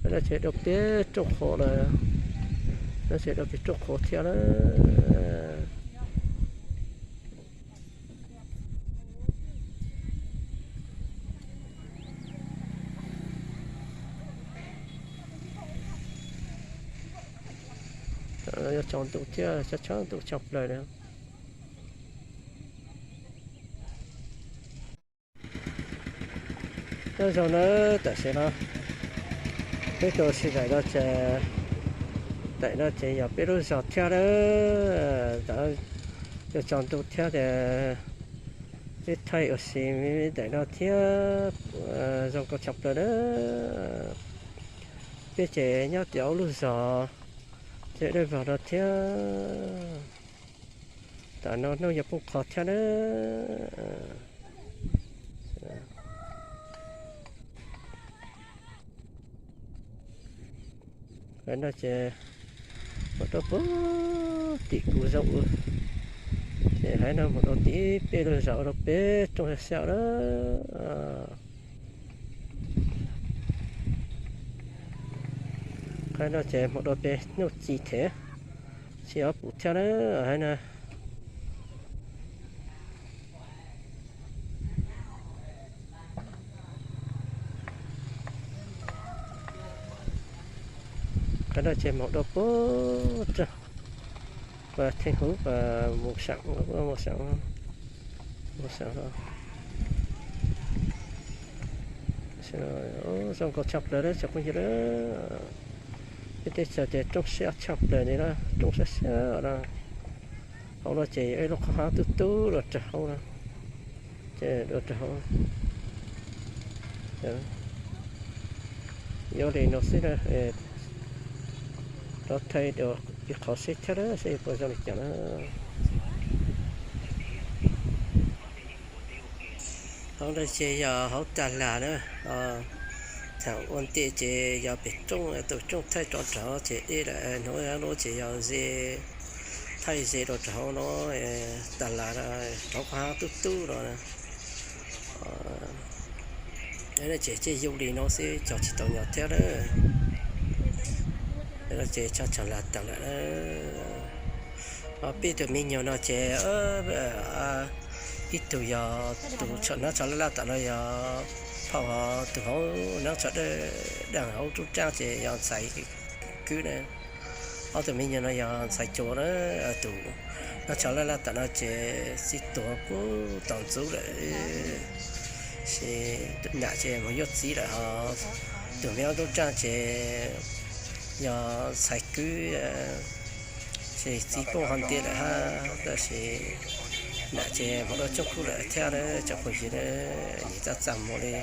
No ces dua peb rooj qhuav lawm, no ces dua peb rooj qhuav thiab na. Yog tsaus ntuj thiab, tsaus ntuj tshaj plaws na. Nyob zoo na, tam sim no peb tuaj ua si daim no ces, daim no ces yog peb lub zos thiab na. Tam no yuav tsaus ntuj thiab tias peb thaij ua si daim no thiab, zoo nkauj tshaj plaws na. Peb ces nyob tim ub lub zos, ces dawb vog no thiab. Tam no hnub yuav poob qho thiab na. Haiv no ces mus rau puag tim kuv zaum, ces haiv no mus rau tim peb lub zos rau peb rooj xya xya na. Haiv no ces mus rau pem Nuj Txi thiab, tsis ob pum thiab na, haiv na. Qhov no ces mus rau puag rau Theej Huv, mus saam, mus saam, mus saam. Zoo nkauj tshaj plaws tsoom phooj ywg, peb teb chaws ces roob siab tshaj plaws li na, roob siab siab na. Hauv no ces yog ib lub qhov hav tub tub los rau hauv na, ces los rau hauv. Yuav li no xwb na, rov thaij dua ib qho seb thiab na, seb puas zoo li cas na. Hauv no ces yog hauv tag lag na, thaum ua ntej ces yog pem roob, tus roob thaij rov rau ces deb lawm, hnub no ces yog ze, thaij ze rau rau hauv no, tag lag rau qhov hav tub tub no. Ces ces yuav li no xwb, cog tsis tau nyob thiab na. Ces tshaj tag lag tag lawm. Peb tus me nyuam no ces ib tug yog tus nab tsho laj laj tom no yog phauj, ho tus hauv nab tsho dawb dawb hauv rub raj ces yog ntxhais kwb na. Ob tug me nyuam no yog ntxhais cuas na, tus nab tsho laj laj tom no ces txiv tuag puag tom ntxub lawm, ces nam ces mus yuav txiv lawm, ho tus me ob rub raj ces yog ntxhais kwb, ces txiv poob hauv ntiaj lawm hab, tab sis nam ces mus dua tsooj kub lawm thiab na, tsoom phooj ywg na, nim txaj txaj muag li.